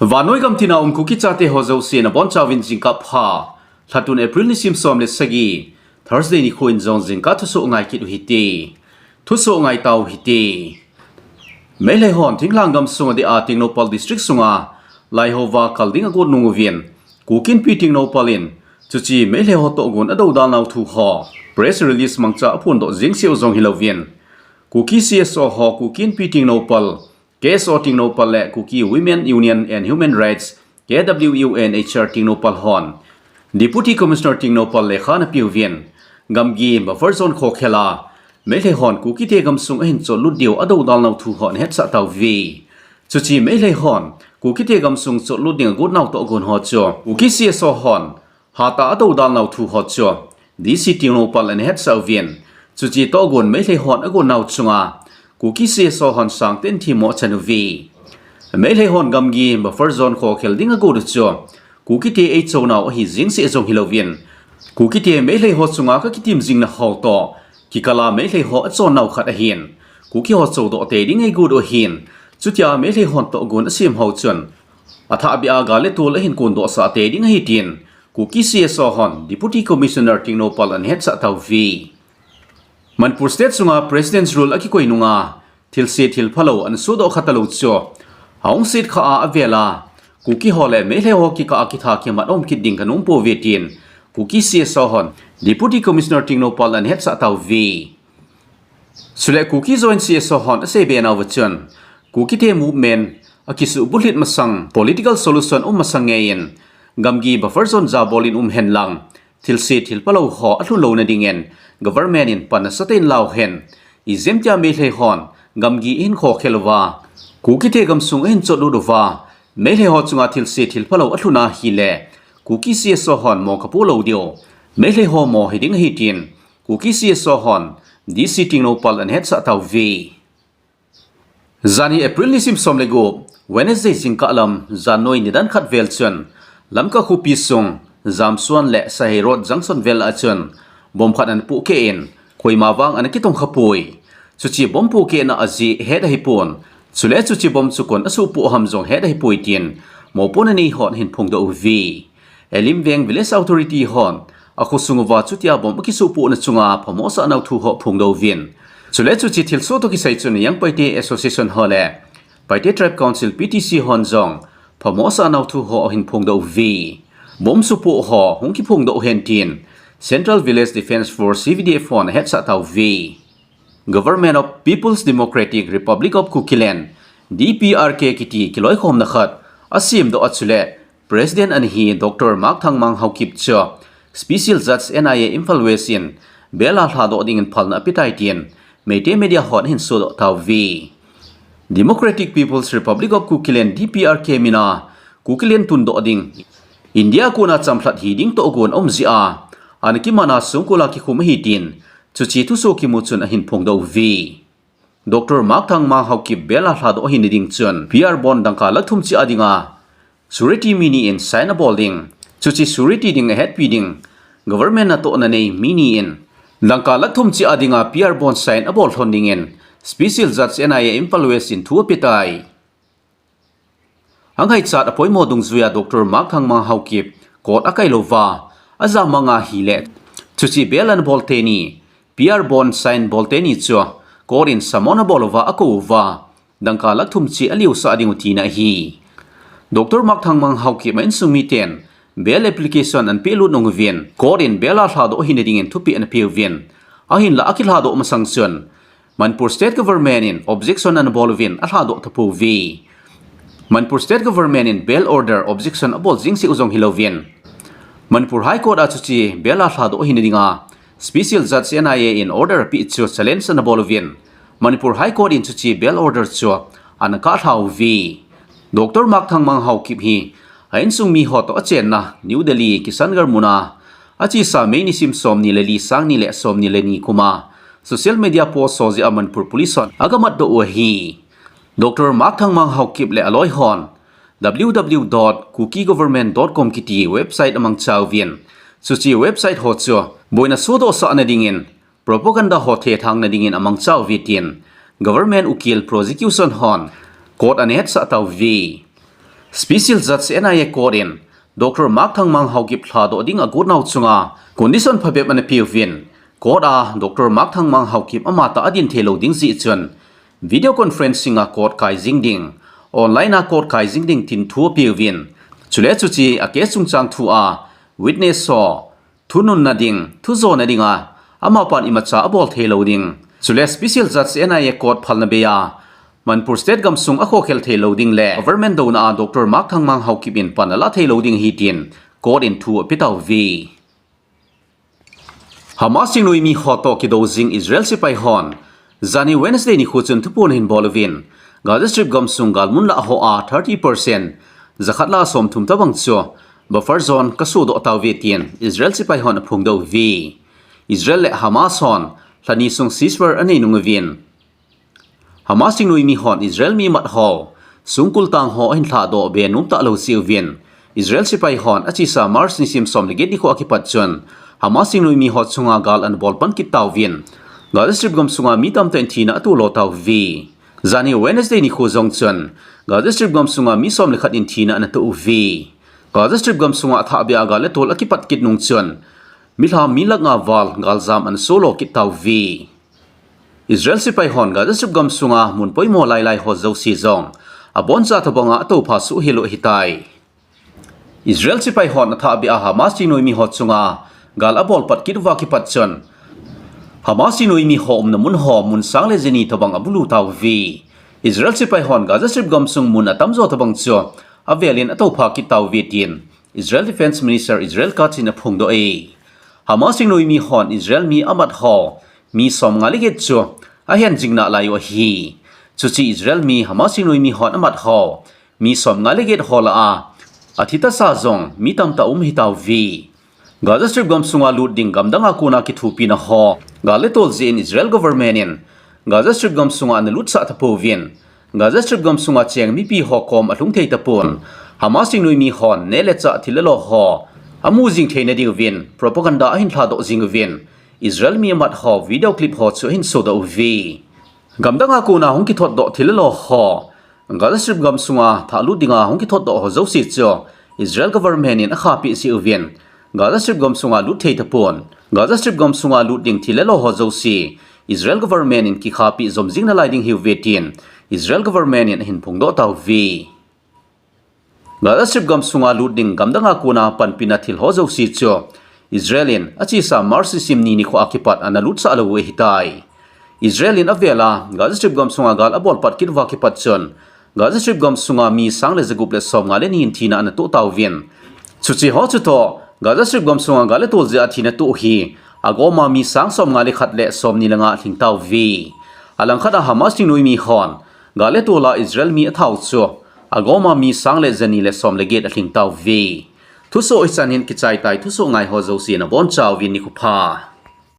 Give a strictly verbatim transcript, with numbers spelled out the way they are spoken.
Vannoi gam tina um Kuki chate ho jouse nabonchauvin jingkah pha. Lhatun April nisim som le sagi, Thursday nikho in jong jingkah thusoh ngai kit u hite. Thusoh ngai tau hite. Meitei hon thinglhang gamsung adeh a Tengnoupal District sunga laiho va kal ding agot nung uvin, Kuki Inpi Tengnoupal in chuche Meitei ho tohgon adoudal nau thu ho press release mangcha aphondoh jeng seh u jong hilouvin, Kuki C S O ho, Kuki Inpi Tengnoupal, K S O Tengnoupal le Kuki Women Union and Human Rights, K W U N H R Tengnoupal hon Deputy Commissioner Tengnoupal lekha ana peuvin, gamgi buffer zone khokhel a Meitei hon Kukite gamsung ahin chotlut diu adoudal nau thu ho ana hetsah tauve. Chuche Meitei hon Kukite gamsung chotlut ding agot nau tohgon ho chu Kuki C S O hon hatah a adoudal nau thu ho chu D C Tengnoupal ana hetsah uvin, chuche tohgon Meitei hon agot nau chunga Kuki C S O hon sangtah in themmo achan uve. Meitei hon gamgi buffer zone khokhel ding agot u chu Kukite eichou nau ahi jeng seh jong hilouvin, Kukite Meitei ho chunga kakitim jing nau ho toh kikal a Meitei ho achon nau khat ahin, Kuki ho choudoh tei ding eigot u ahin, chutia Meitei hon tohgon asem ho chun athahbeh a gal le tol ahin kondoh sah tei ding ahi tin Kuki C S O hon Deputy Commissioner Tengnoupal ana hetsah tauve. Manipur State sunga President's Rule akikoi nunga thilse thilphalou ana sodoh kha talou chu ahung set kha a avel a Kuki ho le Meitei ho kikah a kitha kimat aum kit ding kanom pouve tin Kuki C S O hon Deputy Commissioner Tengnoupal ana hetsah tauve. Chule Kuki Joint C S O hon aseibe nauva chun, Kukite movement akisuh bulhit masang, political solution um masang ngeiyin gamgi buffer zone jabol in um henlang, thilse thilphalou ho alhun louna dingin government in pan nasatah in la u hen. Ijemtia Meitei hon gamgi ahin khokhel uva, Kukite gamsung ahin chotlut uva, Meitei ho chunga thilse thilphalou alhun ahile Kuki C S O hon mo kapo lou diu, Meitei ho mo hiding ahi tin Kuki C S O hon D C Tengnoupal ana hetsah tauve. Janhi April nisim som le gup, Wednesday jingkah lam, jannoi nidan khat vel chun, Lamka khopi sung, Jamsuan le Sahei Road junction vel a chun, bomb khat ana pohkeh in, koima vang ana kitong khapoi. Chuche bomb pohkehna ajeh het ahipon, chule chuche bomb chu koin asuhpoh ham jong het ahipoi tin, mopohna nei hon ahin phongdoh uve. Elimveng Village Authority hon akhosung uva chutia bomb akisuhpohna chunga phamo asah nau thu ho aphongdoh uvin, chule chuche thilsoh toh kisai chun Young Paite Association ho le Paite Tribe Council, P T C, hon jong phamo asah nau thu ho ahin phongdoh uve. Bomb suhpoh ho hung kiphongdoh hen tin Central Village Defence Force, C V D F, hon ahetsah tauve. Government of People's Democratic Republic of Kukiland, D P R K, kiti kiloikhomna khat asemdoh a chule President ana hi Doctor Mak Thangmang Haokip chu Special Judge, N I A, Imphal West in bail a lhadoh dingin phalna apetai tin Meitei media hon ahin sodoh tauve. Democratic People's Republic of Kukiland, D P R K, mina Kukiland tundoh ding, India kona chamlhat hiding tohgon aum jeh a ana kimana songkul a kikhum ahi tin chuche thusoh kimu chun ahin phongdoh uve. Doctor Mak Thangmang Haokip bail a lhadoh ahina ding chun P R bond dangka lakh thum cheh a dinga surety mi ni in sign abol ding, chuche surety ding ahetpi ding government natohna nei mi ni in dangka lakh thum cheh a dinga P R bond sign abol lhon dingin Special Judge, N I A, Imphal West in thu apetai. Angaichat apoimo dungjuia Doctor Mak Thangmang Haokip court akai louva ajam mang ahile, chuche bail ana bol teni, P R bond sign bol teni chu court in summon abol uva akou uva, dangka lakh thum cheh aliusah dingu tina ahi. Doctor Mak Thangmang Haokip a insung miten bail application ana pehlut nung uvin, court in bail a lhadoh ahina dingin thupeh ana peuvin, ahinla akilhadoh masang chun Manipur State Government in objection ana bol uvin alhadoh tapouve. Manipur State Government in bail order objection abol jeng seh u jong hilouvin, Manipur High Court a chuche bail a lhadoh ahina dinga Special Judge, N I A, in order apeh chu challenge ana bol uvin, Manipur High Court in chuche bail order chu ana kahlha uve. Doctor Mak Thangmang Haokip hi a insung mi ho toh achenna New Delhi Kishangarh muna achesa May nisim somni le li, sangni le somni le ni kuma social media post ho jeh a Manipur Police hon agamatdoh u ahi. Doctor Mak Thangmang Haokip le aloi hon W W W dot kuki government dot com kiti website amangcha uvin, chuche website ho chu boina sodoh sahna dingin, propaganda ho thethangna dingin amangcha uve tin government ukil, prosecution hon court ana hetsah tauve. Special Judge N I A Court in Doctor Mark Thangmang Haokip lhadoh ding agot nau chunga condition phabep ana peuvin, court a Doctor Mark Thangmang Haokip amatah a din theilou ding jeh chun video conferencing a court kai jing ding, online a court kai jing ding tin thu apeuvin, chule chuche a case chungchang thu a witness ho, thununna ding, thujona dinga amapan imacha abol theilou ding, chule Special Judge N I A Court phalna bei a Manipur State gamsung akhokhel theilou ding le government douna a Doctor Mark Thangmang Haokip in pan ala theilou ding ahi tin court in thu ape tauve. Hamas chingnoimi ho toh kidou jing Israel sepai hon jani Wednesday nikho chun thuphon ahin bol uvin, Gaza Strip gamsung galmun lah hoa thirty percent, jakhat lah a somthum tobang chu buffer zone kasodoh tauve tin Israel sepai hon aphongdoh uve. Israel le Hamas hon lhani sung ceasefire anei nung uvin, Hamas chingnoimi hon Israel mi mat ho, sungkul tang ho ahin lhadoh be nom talou jeh uvin, Israel sepai hon achesa March nisim som le get nikho a kipat chun Hamas chingnoimi ho chunga gal ana bol pan kit tauvin, Gaza Strip gamsunga mi tamtah in thina atoh lo tauve. Jani Wednesday nikho jong chun Gaza Strip gamsunga mi som le khat in thina ana toh uve. Gaza Strip gamsunga athahbeh a gal le tol akipat kit nung chun milham mi lakh nga val galjam ana solo kit tauve. Israel sepai hon Gaza Strip gamsunga mun poimo lailai ho jouse jong aboncha tobanga atoupha soh hel u ahitai. Israel sepai hon athahbeh a Hamas chingnoimi ho chunga gal abol pat kit uva kipat chun Hamas chingnoimi ho umna mun ho mun sang le jani tobang abulu tauve. Israel sepai hon Gaza Strip gamsung mun atamjo tobang chu avelin atoupha kit tauve tin Israel Defense Minister Israel Katz in aphongdoh e. Hamas chingnoimi hon Israel mi amat ho mi somnga le get chu ahen jing nalai u ahi. Chuche Israel mi Hamas chingnoimi hon amat ho mi somnga le get ho lah a athi tasa jong mi tamtah um ahi tauve. Gaza Strip gamsunga lut ding gamdanga kona kithopina ho gal le tol jeh in Israel government in Gaza Strip gamsunga ana lutsah tapouvin, Gaza Strip gamsunga cheng mipi ho kom alhung thei tapon, Hamas chingnoimi hon neh le chah thil le lo ho amu jing theina diuvin propaganda ahin lhadoh jing uvin, Israel mi amat ho video clip ho chu ahin sodoh uve. Gamdanga kona hung kithotdoh thil le lo ho Gaza Strip gamsunga thahlut dinga hung kithotdoh ho jouse chu Israel government in akhapeh jeh uvin, Gaza Strip gamsunga lut thei tapon, Gaza Strip gamsunga lut ding thil le lo ho jouse Israel government in kikhapeh jom jing nalai ding ahiuve tin Israel government in ahin phongdoh tauve. Gaza Strip gamsunga lut ding gamdanga kona panpina thil ho jouse chu Israel in achesa March nisim ni nikho a kipat ana lutsah lou u ahitai. Israel in avela Gaza Strip gamsunga gal abol pat kit uva kipat chun Gaza Strip gamsunga mi sang le jagup le somnga le ni in thina ana toh tauvin, chuche ho chutoh Gaza Strip gamsunga gal le tol jeh a thina toh hi agoma mi sang somnga le khat le somni le nga alhing tauve. Alangkhat a Hamas chingnoimi hon gal le tol a Israel mi athau chu agoma mi sang le jani le som le get alhing tauve. Thusoh hichan hin kichai tai, thusoh ngai ho jouse nabonchauvin nikho pha.